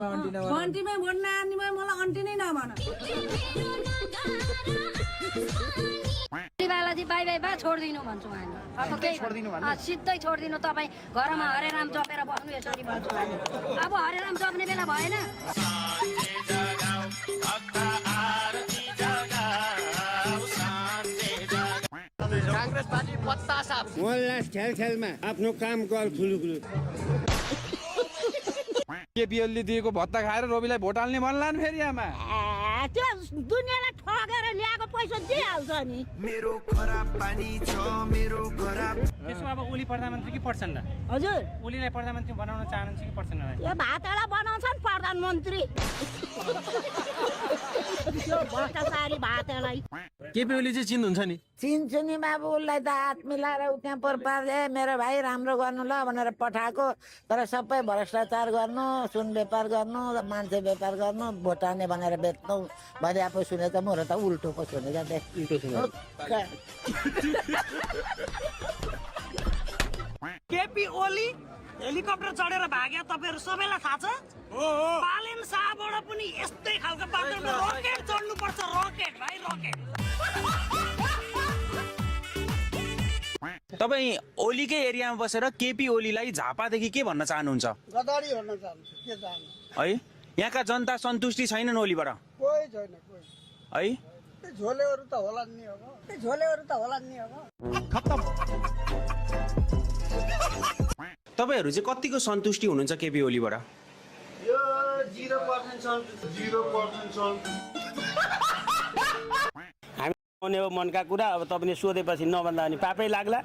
अन्टीमै vote नआनिमै मलाई aunty नै नभन बालाजी बाई बाई बा छोड्दिनु भन्छु हामी अब केही सिधै छोड्दिनु तपाईँ घरमा हरे राम जपेर बस्नु यसरी भन्छु हामी अब हरे राम जप्ने बेला भएन कांग्रेस पार्टी पत्ता साफ मोहल्ला छेलछेलमा आफ्नो काम गर खुलुखुलु केपी ओलीले दिएको भत्ता खाएर रविलाई भोट हाल्ने भन्ला नि फेरि आमा त्यो दुनियाँलाई ठगेर ल्याएको पैसा दिइहाल्छ नि मेरो खराब पानी छ मेरो खराब त्यसो अब ओली प्रधानमन्त्री कि प्रचण्ड हजुर ओलीलाई प्रधानमन्त्री बनाउन चाहनुहुन्छ कि प्रचण्डलाई यो भातडा बनाउँछन् प्रधानमन्त्री त्यो भ्रष्टाचारी भातडा केपी ओली चाहिँ चिन्नुहुन्छ नि चिन्छु नि बाबु उसलाई त हात मिलाएर उ त्यहाँ पर्पार्दै मेरो भाइ राम्रो गर्नु ल भनेर पठाएको तर सबै भ्रष्टाचार गर्नु सुन व्यापार गर्नु मान्छे व्यापार गर्नु भोटाने भनेर बेच्नु भने आफू सुने त मेरो त उल्टो पो सुनेको केपी ओली हेलिकप्टर चढेर भाग्यो तपाईहरु सबैलाई थाहा छ पालेन शाहबाट पनि यस्तै खालको बाटोमा रकेट चढ्नु पर्छ रकेट भाइ रकेट तपाई ओलीकै एरियामा बसेर केपी ओलीलाई झापादेखि के भन्न चाहनुहुन्छ गदारी भन्न चाहन्छु के चाहनु है यहाँका जनता सन्तुष्टि छैनन् ओलीबाट कोही छैन कोही है झोलेहरू त होला नि अब झोलेहरू त होला नि अब तपाईहरु चाहिँ कतिको सन्तुष्टि हुनुहुन्छ केपी ओलीबाट यो 0% सन्तुष्टि 0% हामी मनका कुरा अब तपाईले सोधेपछि नभन्दा पनि पापै लाग्ला